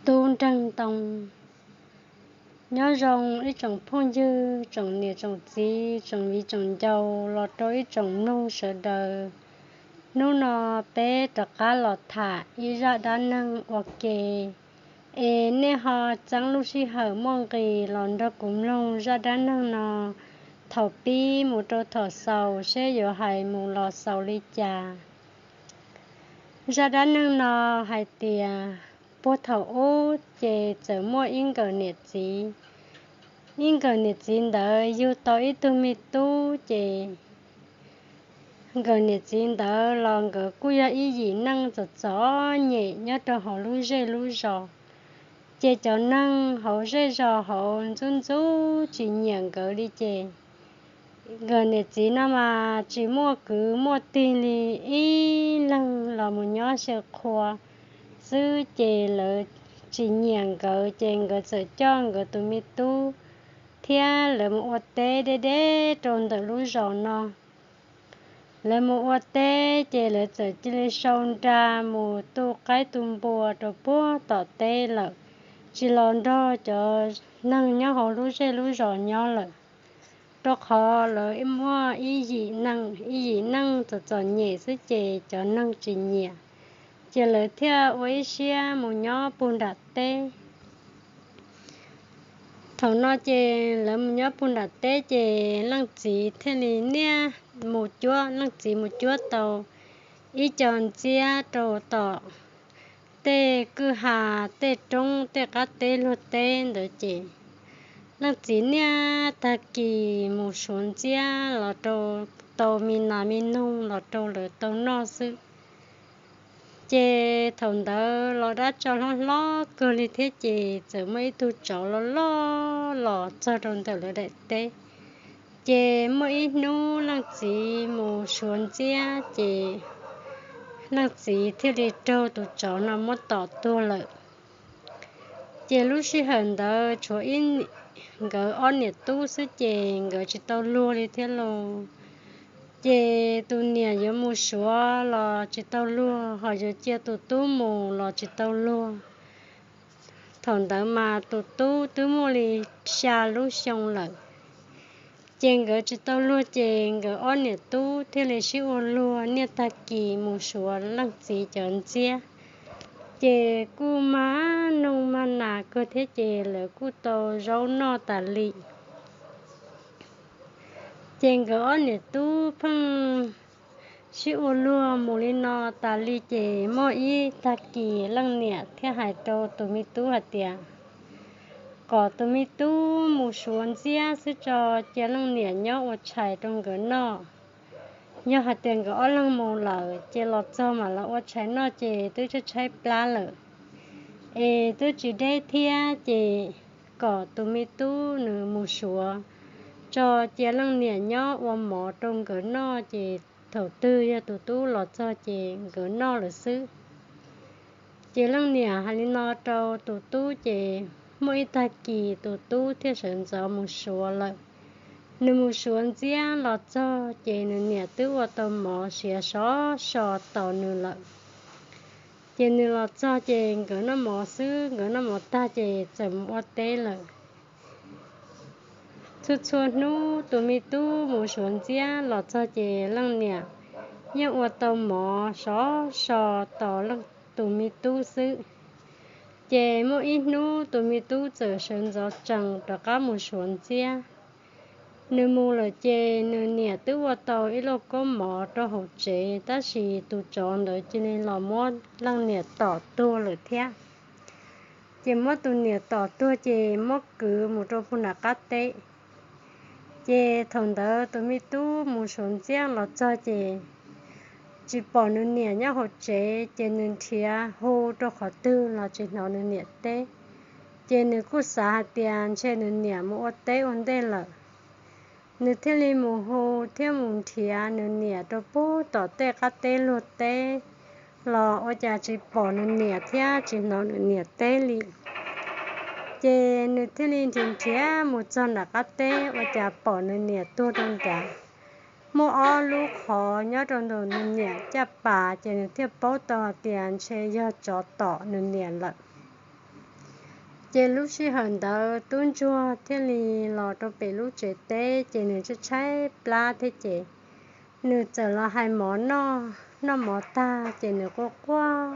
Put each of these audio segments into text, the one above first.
Tub nreeg ntoo. Nyob zoo ib tsoom phooj ywg, tsoom niam tsoom txiv, tsoom viv tsoom ncaus los rau ib tsoom mloog sawv daws. Hnub no peb rov qab los tham ib zaj dab neeg ua ke, es nej ho txeeb lub sij hawm muaj nqis los nrog kuv mloog zaj dab neeg no thaum pib mus rau thaum xaus seb yuav hais mus los xaus li cas. Zaj dab neeg no hais tias, puag thaum ub ces txawm muaj ib nkawm niam txiv. Ib nkawm niam txiv ntawd yug tau ib tug me tub ces nkawm niam txiv ntawd los nkawd kuj yog ib yim neeg txom txom nyem nyob rau hauv lub zej lub zos. Ces cov neeg hauv zej zos hauv ntxub ntxub tsis nyiam nkawd li ces nkawm niam txiv no mas tsis muaj kwv muaj tij li, ib leeg los mus nyob xyaw qhua xwb ces lawv tsis nyiam nkawd ces nkawd txawm coj nkawd tus me tub thiab lawv mus ua teb deb deb rau ntawm lub zos no. Lawv mus ua teb ces lawv txawm cia li sau nra mus tu qaib tu npua rau puag tom teb lawm, tsis los nrog cov neeg nyob hauv lub zej lub zos nyob lawm, rau qhov lawv muaj ib yim neeg, ib yim neeg txom txom nyem xwb ces cov neeg tsis nyiam, ces lawv thiaj ua ib siab mus nyob puag nram teb. Thaum no ces lawv mus nyob puag nram teb ces leej txiv thiaj li niaj mus cuab, leej txiv mus cuab tau ib co ntxiab rau tom tej kwj ha, tej roob, tej qab teb luag teb ntawd ces leej txiv niaj tag kis mus suav ntxiab los rau tau me nas me noog los rau lawv tau noj xwb. Ces thaum ntawd los dab tsau hlob hlob kawg li thiab ces txawm muaj ib tug tsov loj loj los txog rau ntawm lawv daim teb. Ces muaj ib hnub leej txiv mus suav ntxiab ces leej txiv thiaj li raug tus tsov no muab tom tuag lawm. Ces lub sij hawm ntawd tshuav ib, nkawd ob niam tub xwb ces nkawd tsis tau luag li thiab lauj. Ces tus niam yuav mus suav los tsis tau luag, ho yuav cia tus tub mus los tsis tau luag. Thaum ntawd mas tus tub twb muaj li xya lub xyoo lawm. Ces nkawd tsis tau luag ces nkawd ob niam tub thiaj li sib ua luag niaj tag kis mus suav leej txiv cov ntxiab. Ces kuj mag noog mag nas kawg thiab ces lawv kuj tau zaub noj tas li. Ces nkawd ob niam tub pheej sib ua luag mus li no tas li ces muaj ib tag kis leej niam thiaj hais rau tus me tub hais tias kom tus me tub mus suav ntxiab xwb tso, cia leej niam nyob ua tshais rau nkawd noj. Yog hais tias nkawd ob leeg mus lawm ces los txog mam los ua tshais noj ces twb tshaib tshaib plab lawm, es twb tsis deb thiab ces kom tus me tub nws mus suav tso, cia leej niam nyob ua mov rau nkawd noj ces thaum twg yog tus tub los txog ces nkawd noj lawm xwb. Ces leej niam hais li no rau tus tub ces muaj ib tag kis tus tub thiaj sawv ntxov mus suav lawm. Nws mus suav ntxiab los txog ces nws niam twb ua tau mov siav sov so tos nws lawm. Ces nws los txog ces nkawd noj mov xwb, nkawd noj mov tag ces txawm mus ua teb lawm. Txhua txhua hnub tus me tub mus suav ntxiab los txog ces leej niam yeej ua tau mov sov so tos tus me tub xwb. Ces muaj ib hnub tus me tub txawm sawv ntxov tsees rov qab mus suav ntxiab. Nws mus lawm ces nws niam twb ua tau ib lauj kaub mov rau hauv tsev, tab sis tus tsov ntawd cia li los muab leej niam tom tuag lawm thiab. Ces muab tus niam tom tuag ces muab kwv mus rau puag nram qab teb. Ces thaum ntawd tus me tub mus suav ntxiab los txog ces tsis pom nws niam nyob hauv tsev, ces nws nrhiav hu rau qhov twg los tsis hnov nws niam teb. Ces nws kuj xav hais tias ntshe nws niam mus ua teb ua ntej lawm. Nws thiaj li mus hu thiab mus nrhiav nws niam rau puag tom tej qab teb luag teb los ua cas tsis pom nws niam thiab tsis hnov nws niam teb li. Ces nws thiaj li nrhiav nrhiav mus txog nram qab teb ua cas pom nws niam tuag rau nrad. Muaj ob lub qhov nyob rau ntawm nws niam caj pas ces nws thiaj paub tau hais tias ntshe yog tsov tom nws niam lawm. Ces lub sij hawm ntawd tub ntsuag thiaj li los rau pem lub tsev teb, ces nws tshaib tshaib plab thiab ces nws txawm los hais mov noj. Noj mov tag ces nws quaj quaj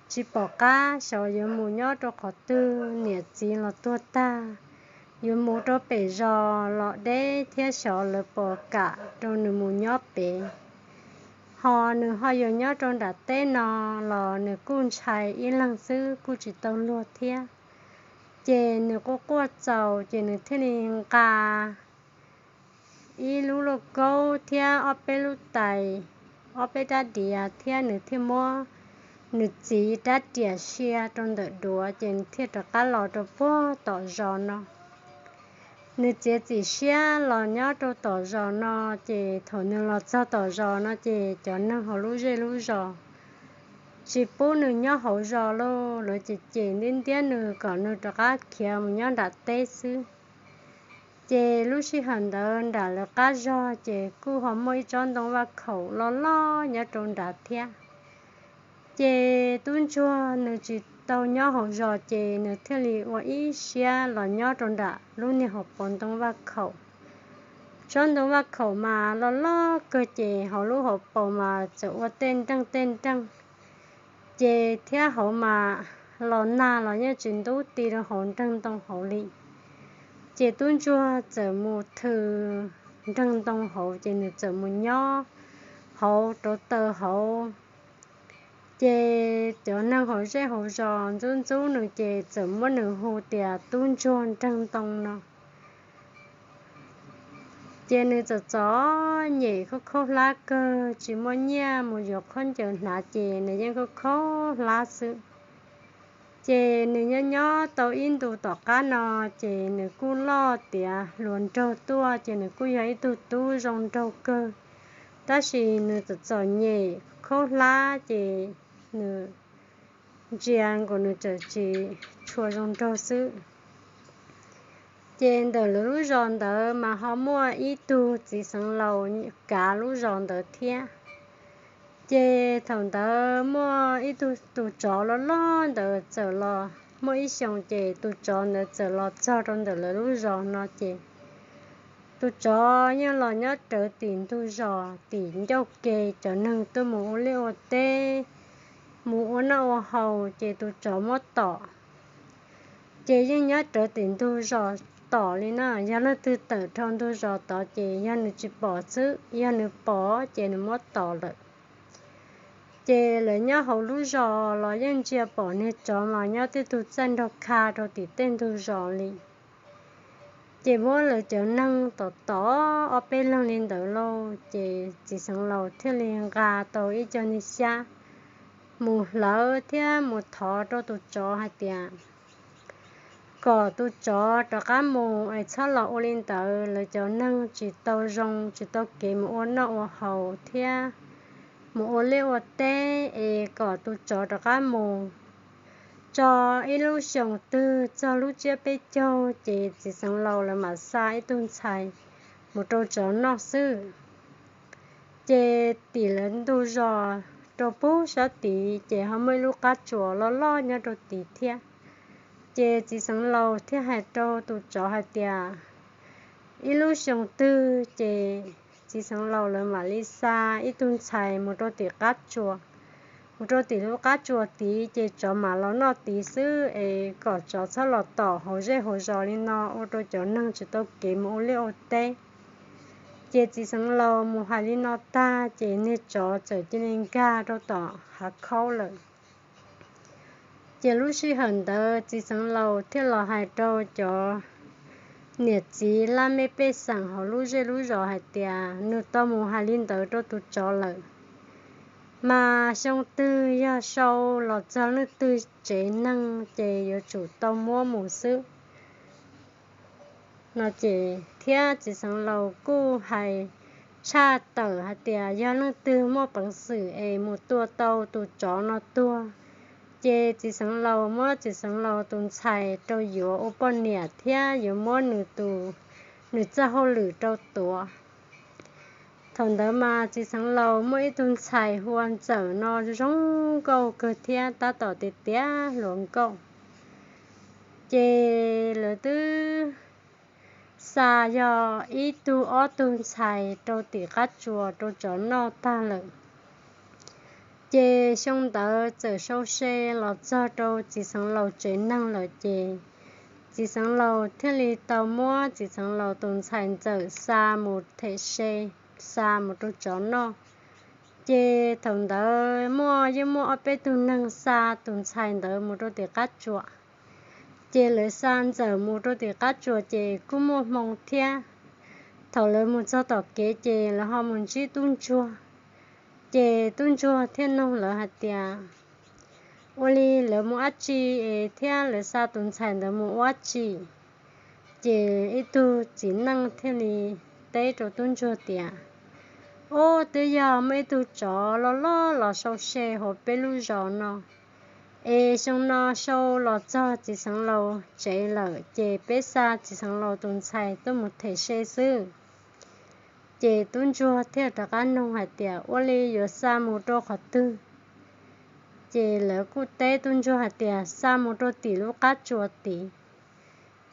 tsis pom qab xyov yuav mus nyob rau qhov twg, niam txiv los tuag tag, yuav mus rau pem zos los deb thiab xyov lawv puas kam rau nws mus nyob pem. Ho nws ho yuav nyob rau nram teb no los nws kuj ntshai ib leeg xwb kuj tsis tau luag thiab. Ces nws quaj quaj txaus ces nws thiaj li nqa ib lub lauj kaub thiab ob peb lub tais, ob peb rab diav thiab nws thiaj muab nws txiv rab riam sia rau ntawm duav ces nws thiaj rov qab los rau puag tom zos no. Nws txiav txim siab los nyob rau tom zos no, ces thaum nws los txog tom zos no ces cov neeg hauv lub zej lub zos tsis pub nws nyob hauv zos lauj, lawv cem cem ntiab ntiab nws kom nws rov qab khiav mus nyob nram teb xwb. Ces lub sij hawm ntawd nram lawv qab zos ces kuj ho muaj ib tsob ntoo vaj khaum loj loj nyob rau nrad thiab. Ces tub ntsuag nws tsis tau nyob hauv zos ces nws thiaj li ua ib siab los nyob rau nram lub niag hauv paus ntoo vaj khaum. Tsob ntoo vaj khaum mas loj loj kawg ces hauv lub hauv paus mas txawm ua tej nreej tej nreej, ces thiab hauv mas los nag los yeej tsis ntub ti rau hauv nreeg ntoo hauv li. Ces tub ntsuag txawm mus thws nreeg ntoo hauv ces nws txawm mus nyob hauv rauv taws hauv. Ces cov neeg hauv zej hauv zos ntxub ntxub nws ces txawm muab nws hu tias tub ntsuag nreeg ntoo no. Ces nws txom txom nyem khaub khaub hlab kawg, tsis muaj nyiaj mus yuav khaub ncaws hnav ces nws yeej khaub khaub hlab xwb. Ces nws nyob nyob tau ib ntus tom qab no, ces nws kuj loj tiav hluas nraug tuaj, ces nws kuj yog ib tug tub zoo nraug kawg. Tab sis nws txom txom nyem khaub hlab, ces nws ntsia nkaus nws txawm tsis tshua zoo nraug xwb. Ces ntawm lawv lub zos ntawd mas ho muaj ib tug txiv xeev laus kav lub zos ntawd thiab. Ces thaum ntawd muaj ib tug, tus tsov loj loj ntawd txawm los, muaj ib xyoos ces tus tsov ntawd txawm los txog rau ntawm lawv lub zos no ces tus tsov yeej los nyob rawv tim ntug zos tim ncauj ke, cov neeg tuaj mus ua liaj ua teb, mus ua noj ua haus ces tus tsov muab tom. Ces yeej nyob rawv tim ntug zos tom li na, yog leej twg tawm dhau ntug zos tod ces yog nws tsis pom xwb, yog nws pom ces nws muab tom lawm. Ces lawv nyob hauv lub zos los yeej ntsia pom niag tsov mas nyob tej tug txaij nraug kha rau tim tej ntug zos li. Ces muab lawv cov neeg tom tom ob peb leeg li ntawd lauj, ces txiv xeev laus thiaj li nqa tau ib co niag xyab mus hlawv thiab mus thov rau tus tsov hais tias kom tus tsov rov qab mus es txhob los ua li ntawd, lawv cov neeg tsis tau zoo, tsis tau kev mus ua noj ua haus thiab mus ua liaj ua teb, es kom tus tsov rov qab mus tso ib lub xyoos twg txog lub tsiab peb caug ces txiv xeev laus lawv mam xa ib tug ntxhais mus rau tsov noj xwb. Ces tim lawv ntug zos rau pub sab tid ces ho muaj ib lub qab tsuas loj loj nyob rau tid thiab. Ces txiv xeev laus thiaj hais rau tus tsov hais tias ib lub xyoo twg ces txiv xeev laus lawv mam li xa ib tug ntxhais mus rau tim qab tsuas, mus rau tim lub qab tsuas tid ces tsov mam los noj tid xwb, es kom tsov txhob los tom hauv zej hauv zos li no ua rau cov neeg tsis tau kev mus ua liaj ua teb. Ces txiv xeev laus mus hais li no tag ces niag tsov txawm cia li nkag rau tom hav khaub lawm. Ces lub sij hawm ntawd txiv xeev laus thiaj los hais rau cov niam txiv laj mej pej xeem hauv lub zej lub zos hais tias nws tau mus hais li ntawd rau tus tsov lawm, mas xyoo twg yog sau los txog leej twg tsev neeg ces yuav tsum tau muab mus xwb no. Ces thiab txiv xeev laus kuj hais tshaj tawm hais tias yog leej twg muaj peev xwm es mus tua tau tus tsov no tuag, ces txiv xeev laus muab txiv xeev laus tus ntxhais rau yuav ua poj niam thiab yuav muab nws tus, nws txoj hauj lwm rau tuav. Thaum ntawd mas txiv xeev laus muaj ib tug ntxhais hu ua Ntxawm no zoo nkauj kawg thiab tab tom tiav tiav hluas nkauj. Ces lawv twb xa yog ib tug ob tug ntxhais rau tim qab tsuas rau tsov noj tag lawm. Ces xyoo ntawd txawm sau se los txog rau txiv xeev laus tsev neeg lawm ces txiv xeev laus thiaj li tau muab txiv xeev laus tus ntxhais ntxawm xa mus them se, xa mus rau tsov noj. Ces thaum ntawd muaj yeej muaj ob peb tug neeg xa tus ntxhais ntawd mus rau tim qab tsuas. Ces lawv xa ntxawm mus rau tim qab tsuas ces kuj muaj hmoo thiab. Thaum lawv mus txog tom kev ces lawv ho mus ntsib tub ntsuag. Ces tub ntsuag thiaj noog lawv hais tias, ua li lawv mus dab tsi es thiab lawv xa tus ntxhais ntawd mus ua dab tsi? Ces ib tug txiv neej thiaj li teb rau tub ntsuag tias, ub, twb yog muaj ib tug tsov loj loj los sau se hauv peb lub zos no, es xyoo no sau los txog txiv xeev laus tsev lawm ces peb xa txiv xeev laus tus ntxhais tuaj mus them se xwb. Ces tub ntsuag thiaj rov qab noog hais tias, ua li yuav xa mus rau qhov twg? Ces lawv kuj teb tub ntsuag hais tias, xa mus rau tim lub qab tsuas tid.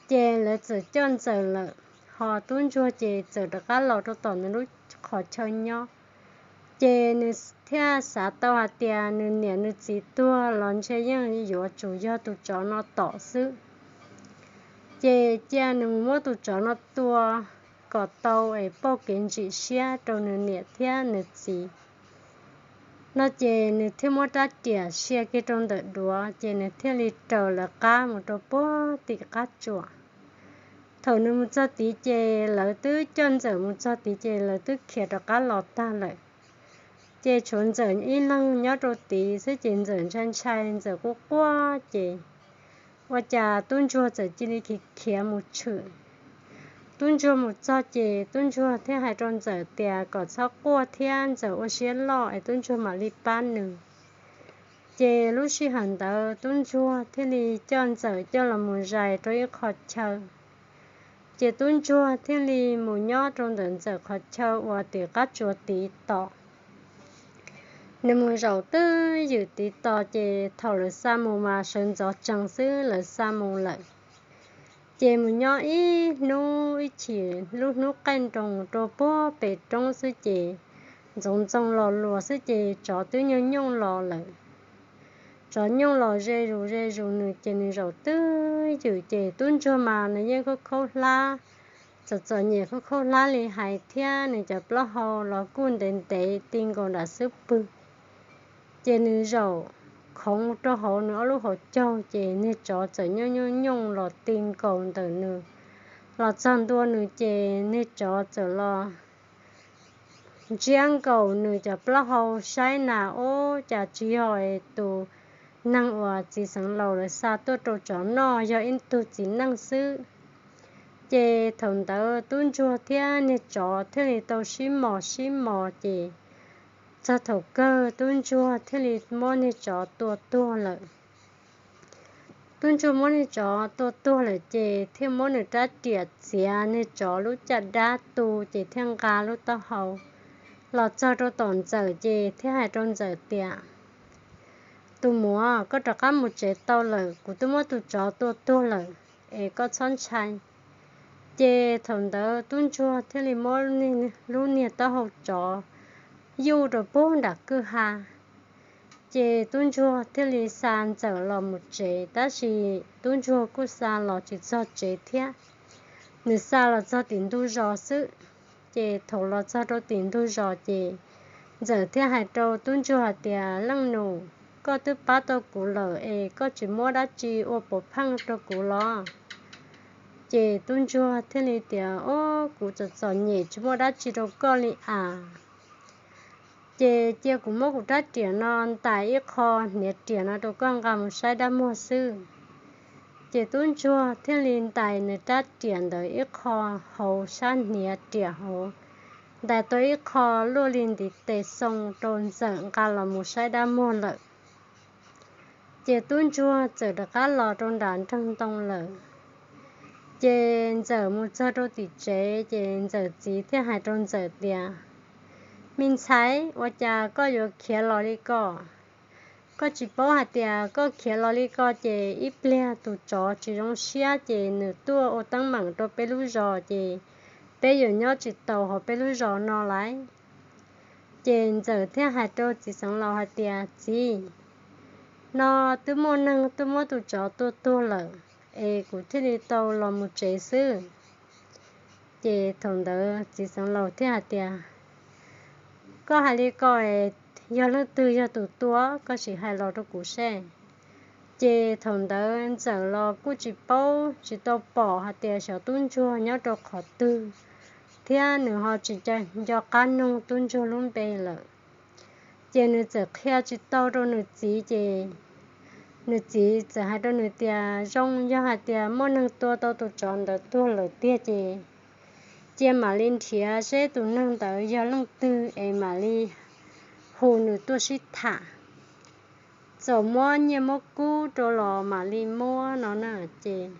Ces lawv txawm coj ntxawm lawm, ho tub ntsuag ces txawm rov qab los rau tom nws lub qhov chaw nyob. Ces nws thiaj xav tau hais tias nws niam nws txiv tuag los ntshe yeej yuav tsum yog tus tsov no tom xwb. Ces cia nws mus muab tus tsov no tua kom tau es pauj kev ntsim siab rau nws niam thiab nws txiv no ces nws thiaj muab rab riam sia kiag rau ntawm duav ces nws thiaj li raws lawv qab mus rau puag tim qab tsuas. Thaum nws mus txog tid ces lawv twb coj ntxawm mus txog tid ces lawv twb khiav rov qab los tag lawm. Ces tshuav ntxawm ib leeg nyob rau tid xwb ces ntxawm ntshai ntshai ntxawm quaj quaj ces ua cas tub ntsuag txawm cia li khiav khiav mus tshwm. Tub ntsuag mus txog ces tub ntsuag thiaj hais rau ntxawm tias kom txhob quaj thiab ntxawm ua siab loj es tub ntsuag mam li pab nws. Ces lub sij hawm ntawd tub ntsuag thiaj li coj ntxawm coj los mus zais rau ib qho chaw. Ces tub ntsuag thiaj li mus nyob rau ntawm ntxawm qhov chaw uas tim qab tsuas tiv tos. Nws mus zaum twj ywm tiv tos ces thaum lawv xa mus mas sawv ntxov tsees xwb lawv xa mus lawm. Ces mus nyob ib hnub ib chim lub hnub qaij nroos rau puag pem roob xwb ces ntxoov ntxoo los luas xwb ces tsov twb nyooj nyooj los lawm. Tsov nyooj los ze zus ze zus nws ces nws zaum twj ywm ces tub ntsuag mas nws yeej khaub khaub hlab, txom txom nyem khaub khaub hlab li hais thiab nws cov plaub hau los kuj ntev ntev ti nkaus nram xub pwg. Ces nws zaum khoov rau hauv nws ob lub hauv caug ces niag tsov txawm nyooj nyooj nyooj los ti nkaus ntawm nws, los txog ntua nws ces niag tsov txawm los ntsiab nkaus nws cov plaub hau saib na, ub, cas tsis yog tus neeg uas txiv xeev laus lawv xa tuaj rau tsov noj, yog ib tug txiv neej xwb. Ces thaum ntawd tub ntsuag thiab niag tsov thiaj li tau sib mos sib mos ces txog thaum kawg tub ntsuag thiaj li muab niag tsov tua tuag lawm. Tub ntsuag muab niag tsov tua tuag lawm ces thiaj muab nws rab riam txiav niag tsov lub caj dab tu ces thiaj nqa lub taub hau los txog rau tom ntxawm ces thiaj hais rau ntxawm tias, tus muam, koj rov qab mus tsev tau lawm, kuv twb muab tus tsov tua tuag lawm, es koj txhob ntshai. Ces thaum ntawd tub ntsuag thiaj li muab lub niag taub hau tsov yuj rau puag nram kwj ha. Ces tub ntsuag thiaj li xa ntxawm los mus tsev, tab sis tub ntsuag kuj xa los tsis txog tsev thiab, nws xa los txog tim ntug zos xwb. Ces thaum los txog rau tim ntug zos ces ntxawm thiaj hais rau tub ntsuag hais tias, leej nus, koj twb pab tau kuv lawm es koj tsis muab dab tsi ua puav pheej rau kuv los? Ces tub ntsuag thiaj li tias, o, kuv txom txom nyem tsis muaj dab tsi rau koj li as. Ces cia kuv muab kuv rab riam no ntais ib qho hniav riam no rau koj nqa mus saib dab muag xwb. Ces tub ntsuag thiaj li ntais nws rab riam ntawd ib qho hauv sab hniav riam hauv, ntais tau ib qho luaj li ntiv tes xoo rau ntxawm nqa los mus saib dab muag lawm. Ces tub ntsuag txawm rov qab los rau nram nroog ntoo lawm. Ces ntxawm mus txog rau tim tsev ces ntxawm txiv thiaj hais rau ntxawm tias, me ntxhais, ua cas koj yuav khiav los li koj? koj tsis paub hais tias koj khiav los li ko ces ib pliag tus tsov tsis zoo siab ces nws tuaj ua teeb meem rau peb lub zos ces peb yuav nyob tsis taus hauv peb lub zos no lawm. Ces Ntxawm thiaj hais rau txiv xeev laus hais tias, Txiv, no twb muaj neeg tuaj muab tus tsov tua tuag lawm, es kuv thiaj li tau los mus tsev xwb. Ces thaum ntawd txiv xeev laus thiaj hais tias, Koj hais li ko es yog leej twg yog tus tua, koj sim hais los rau kuv seb. Ces thaum ntawd Ntxawm los kuj tsis paub tsis tau pom hais tias xyov tub ntsuag nyob rau qhov twg, thiab nws ho tsis nco qab noog tub ntsuag lub npe lawm. Ces nws txawm qhia tsis tau rau nws txiv ces nws txiv txawm hais rau nws tias, Zoo, yog hais tias muaj neeg tua tau tus tsov ntawd tuag lawm tiag ces cia mam li nrhiav seb tus neeg ntawd yog leej twg es mam li hu nws tuaj sib tham, txaus muab nyiaj muab kub rau los mam li muab no na. Ces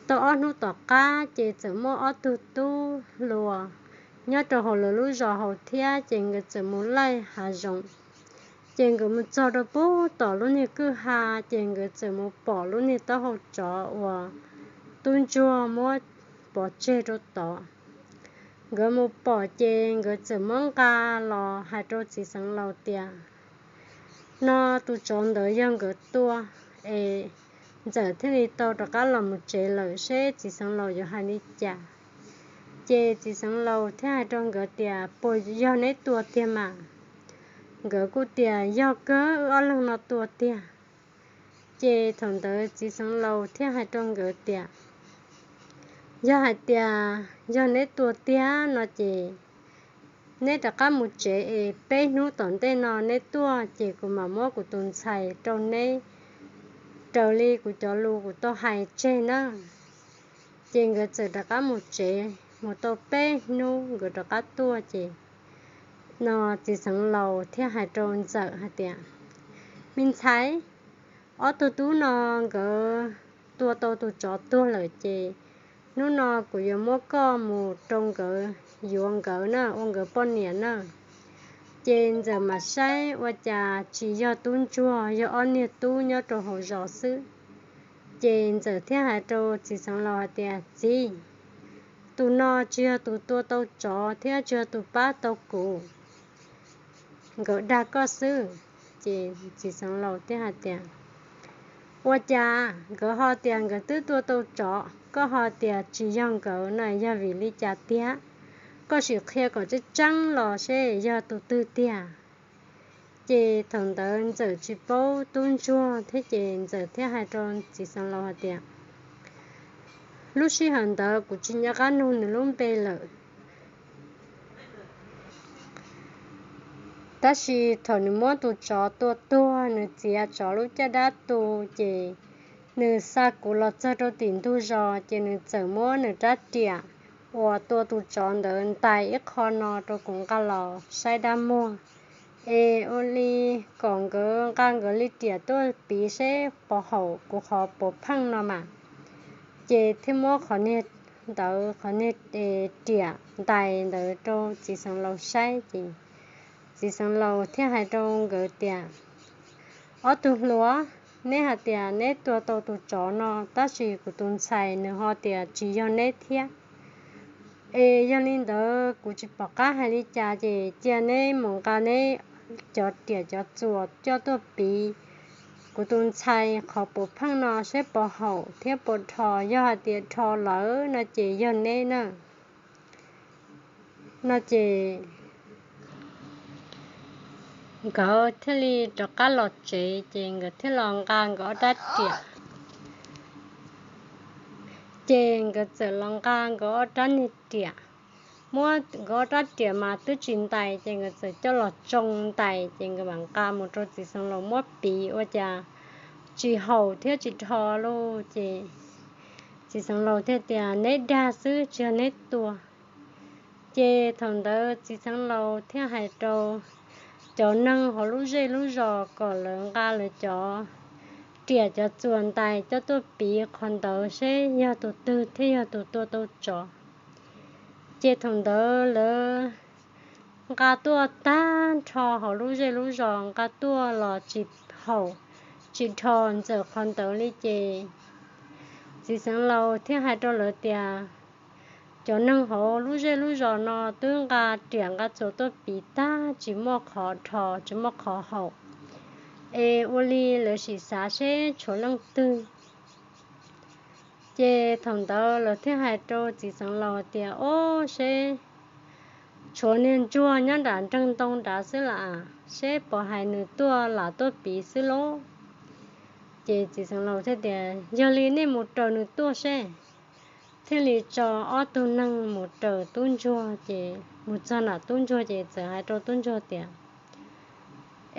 tau ob hnub tom qab ces txawm muaj ob tug tub hluas nyob rau hauv lawv lub zos hauv thiab ces nkawd txawm mus laij hav zoov. Ces nkawd mus txog rau pem tom lub niag kwj ha, ces nkawd txawm mus pom lub niag taub hau tsov uas tub ntsuag muab pov tseg rau tod. Nkawd mus pom ces nkawd txawm muab nqa los hais rau txiv xeev laus tias, No tus tsov ntawd yog nkawd tua, es Ntxawm thiaj li tau rov qab los mus tsev lawm, seb txiv xeev laus yuav hais li cas. Ces txiv xeev laus thiaj hais rau nkawd tias, Puas yog neb tua tiag mas? Nkawd kuj tias, Yog kawg, wb ob leeg no tua tiag. Ces thaum ntawd txiv xeev laus thiaj hais rau nkawd tias, Yog hais tias yog neb tua tiag no ces neb rov qab mus tsev es peb hnub tom ntej no neb tuaj ces kuv mam muab kuv tus ntxhais rau neb raws li kuv cov lus kuv tau hais tseg na. Ces nkawd txawm rov qab mus tsev mus tau peb hnub nkawd rov qab tuaj ces no txiv xeev laus thiaj hais rau Ntxawm hais tias, Me ntxhais, ob tug tub no nkawd tua tau tus tsov tuag lawm ces hnub no kuv yuav muab koj mus rau nkawd yuav nkawd na, ua nkawd poj niam na. Ces Ntxawm mam saib ua cas tsis yog tub ntsuag, yog ob niag tub nyob rau hauv zos xwb. Ces Ntxawm thiaj hais rau txiv xeev laus hais tias, Txiv, tus no tsis yog tus tua tau tsov thiab tsis yog tus pab tau kuv, nkawd dag koj xwb. Ces txiv xeev laus thiaj hais tias, Ua cas nkawd ho tias nkawd twb tua tau tsov, koj ho tias tsis yog nkawd no yog vim li cas tiag? Koj sim qhia kom tseeb tseeb los seb yog tus twg tiag. Ces thaum ntawd Ntxawm tsis paub tub ntsuag thiab ces Ntxawm thiaj hais rau txiv xeev laus hais tias, Lub sij hawm ntawd kuv tsis nco qab nug nws lub npe lawm, tab sis thaum nws muab tus tsov tua tuag, nws txiav tsov lub caj dab tu, ces nws xa kuv los txog rau tim ntug zos, ces nws txawm muab nws rab riam uas tua tus tsov ntawd ntais ib qho no rau kuv nqa los saib dab muag, es ua li kom nkawd nqa nkawd li riam tuaj piv seb puas haum kuv qhov puav pheej no mas. Ces thiaj muab qhov niag ntawd, qhov niag riam ntais ntawd rau txiv xeev laus saib, ces txiv xeev laus thiaj hais rau nkawd tias, Ob tug hluas, neb hais tias neb tua tau tus tsov no, tab sis kuv tus ntxhais nws ho tias tsis yog neb thiab. Es yog li ntawd kuv tsis pom qab hais li cas, ces cia neb mus nqa neb cov riam cov txuas coj tuaj piv kuv tus ntxhais qhov puav pheej no saib puas haum thiab puas dhos, yog hais tias dhos lawm no ces yog neb na. No ces nkawd thiaj li rov qab los tsev, ces nkawd thiaj los nqa nkawd ob rab riam. Ces nkawd txawm los nqa nkawd ob rab niag riam, muab nkawd ob rab riam mas twb tsis ntais, ces nkawd txawm coj los tsoo ntais, ces nkawd mam nqa mus rau txiv xeev laus muab piv ua cas tsis haum thiab tsis dhos lauj. Ces txiv xeev laus thiaj tias, Neb dag xwb, tsis yog neb tua. Ces thaum ntawd txiv xeev laus thiaj hais rau cov neeg hauv lub zej lub zos kom lawv nqa lawv cov riam cov txuas ntais coj tuaj piv qhov ntawd seb yog tus twg thiaj yog tus tua tau tsov. Ces thaum ntawd lawv nqa tuaj tag nrho hauv lub zej lub zos, nqa tuaj los tsis haum tsis dhos ntxawm qhov ntawd li ces txiv xeev laus thiaj hais rau lawv tias, cov neeg hauv lub zej lub zos no twb nqa riam nqa txuas tuaj piv tag, tsis muaj qhov dhos tsis muaj qhov haum, es ua li lawv sim xav seb tshuav leej twg. Ces thaum ntawd lawv thiaj hais rau txiv xeev laus tias, ob, seb tshuav niag ntsuag nyob nram nreeg ntoo nrad xwb las, seb puas hais nws tuaj lam tuaj piv xwb lauj. Ces txiv xeev laus thiaj tias, yog li nej mus raws nws tuaj seb. Thiaj li tso ob tug neeg mus raws tub ntsuag, ces mus txog nram tub ntsuag ces txawm hais rau tub ntsuag tias,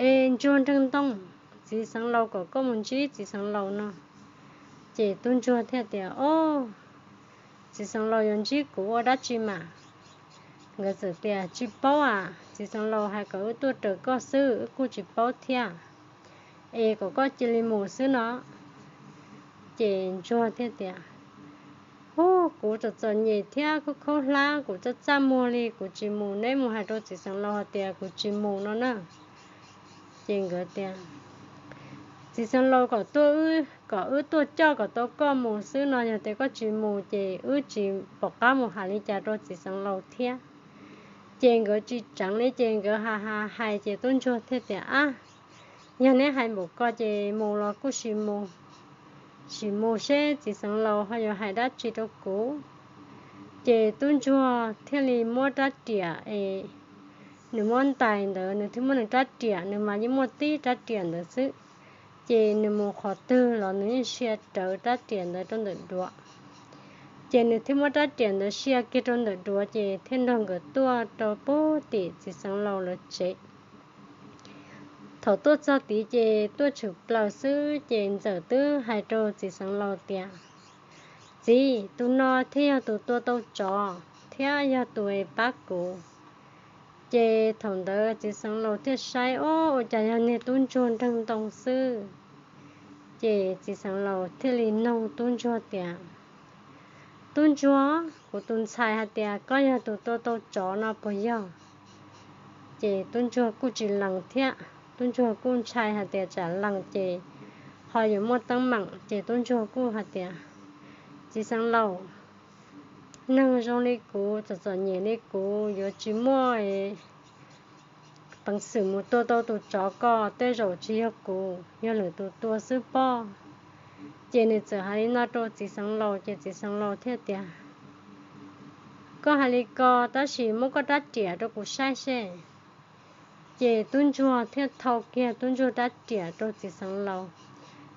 es ntsuag nreeg ntoo, txiv xeev laus kom koj mus ntsib txiv xeev laus no. Ces tub ntsuag thiaj tias, ob, txiv xeev laus yuav ntsib kuv ua dab tsi mas? Nkawd txawm tias, tsis paub as, txiv xeev laus hais kom wb tuaj raws koj xwb, wb kuj tsis paub thiab, es kom koj cia li mus xwb no. Ces ntsuag thiaj tias, ub, kuv txom txom nyem thiab khaub khaub hlab, kuv txaj txaj muag li, kuv tsis mus, neb mus hais rau txiv xeev laus hais tias kuv tsis mus no na. Ces nkawd tias, txiv xeev laus kom tuaj, kom wb tuaj coj kom tau koj mus xwb no, yog tias koj tsis mus ces wb tsis pom qab mus hais li cas rau txiv xeev laus thiab. Ces nkawd tsis tseev li ces nkawd ha ha hais ces tub ntsuag thiaj tias, ab, yog neb hais npaum ko ces mus los kuj sim mus, sim mus seb txiv xeev laus ho yuav hais dab tsi rau kuv. Ces tub ntsuag thiaj li muab rab riam es nws muab ntais ntawd, nws thiaj muab nws rab riam, nws mas yeej muaj tib rab riam ntawd xwb, ces nws mus qhov twg los nws yeej sia rawv rab riam ntawd rau ntawm duav. Ces nws thiaj muab rab riam ntawd sia kiag rau ntawm duav ces thiaj nrog nkawd tuaj rau puag tim txiv xeev laus lawv tsev. Thaum tuaj txog tid ces tuaj tshwm plaws xwb ces ntxawm twb hais rau txiv xeev laus tias, txiv, tus no thiaj yog tus tua tau tsov thiab yog tus es pab kuv. Ces thaum ntawd txiv xeev laus thiaj saib, ob, ua cas yog niag tub ntsuag nreeg ntoo xwb. Ces txiv xeev laus thiaj li noog tub ntsuag tias, tub ntsuag, kuv tus ntxhais hais tias koj yog tus tua tau tsov no puas yog? Ces tub ntsuag kuj tsis lees thiab, tub ntsuag kuj ntshai hais tias tsam lees ces ho yuav muaj teeb meem, ces tub ntsuag kuj hais tias, txiv xeev laus, neeg zoo li kuv, txom txom nyem li kuv yuav tsis muaj peev xwm mus tua tau tus tsov ko, tej zaum tsis yog kuv, yog lwm tus tua xwb pob. Ces nws txawm hais li no rau txiv xeev laus ces txiv xeev laus thiaj tias, koj hais li ko, tab sis muab koj rab riam rau kuv saib seb. Ces tub ntsuag thiaj thau kiag tub ntsuag rab riam rau txiv xeev laus.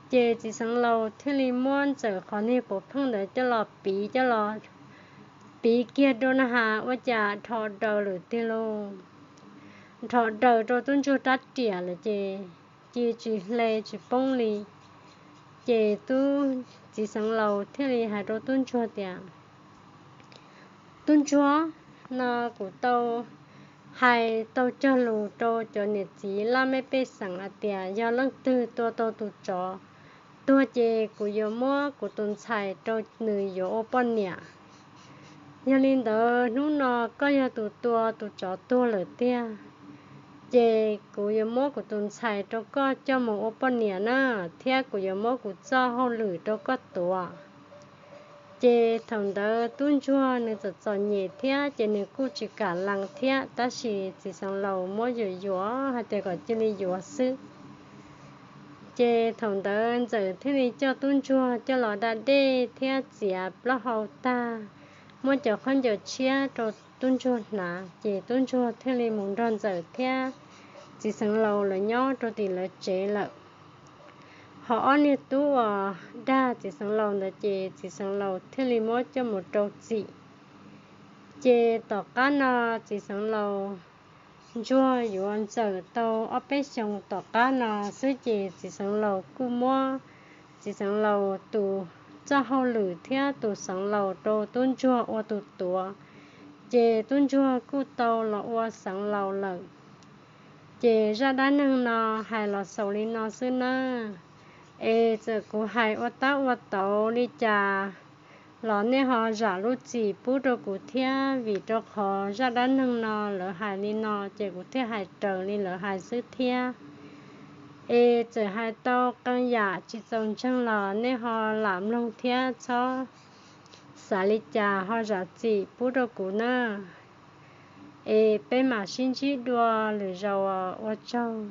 Ces txiv xeev laus thiaj li muab ntxawm qhov niag puav pheej ntawd coj los piv, coj los piv kiag rau na has ua cas dhos daws lawm tiag lauj. Dhos daws rau tub ntsuag rab riam lawm ces ci tsis hle tsis poob li. Ces tub, txiv xeev laus thiaj li hais rau tub ntsuag tias, tub ntsuag, no kuv tau hais tau cog lus rau cov niam txiv laj mej pej xeem hais tias yog leej twg tua tau tus tsov tuag ces kuv yuav muab kuv tus ntxhais rau nws yuav ua poj niam. Yog li ntawd hnub no koj yog tus tua tus tsov tuag lawm tiag, ces kuv yuav muab kuv tus ntxhais rau koj coj mus ua poj niam na, thiab kuv yuav muab kuv txoj hauj lwm rau koj tuav. Ces thaum ntawd tub ntsuag nws txom txom nyem thiab ces nws kuj tsis kam lees thiab, tab sis txiv xeev laus muab yuam yuam hais tias kom cia li yuav xwb. Ces thaum ntawd ntxawm thiaj li coj tub ntsuag coj los da dej thiab txiav plaub hau tag, muab cov khaub ncaws tshiab rau tub ntsuag hnav, ces tub ntsuag thiaj li mus nrog ntxawm thiab txiv xeev laus lawv nyob rau tim lawv tsev lawm. Ho ob niag tub uas dag txiv xeev laus ntawd ces txiv xeev laus thiaj li muab coj mus rau txim. Ces tom qab no txiv xeev laus ntsuag yuav ntxawm tau ob peb xyoos tom qab no xwb ces txiv xeev laus kuj muab txiv xeev laus tus txoj hauj lwm thiab tus xeev laus rau tub ntsuag ua tus tuav, ces tub ntsuag kuj tau los ua xeev laus lawm. Ces zaj dab neeg no hais los xaus li no xwb nawb. Es txawm kuv hais ua tab ua tauv li cas los nej ho zam lub txim pub rau kuv thiab, vim rau qhov zaj dab neeg no lawv hais li no ces kuv thiaj hais raws li lawv hais xwb thiab. Es txawm hais tau qee yam tsis txaus ntseeg los nej ho lam mloog thiab txhob xav li cas ho zam txim pub rau kuv na. Es peb mam sib ntsib dua lwm zaus, ua tsaug.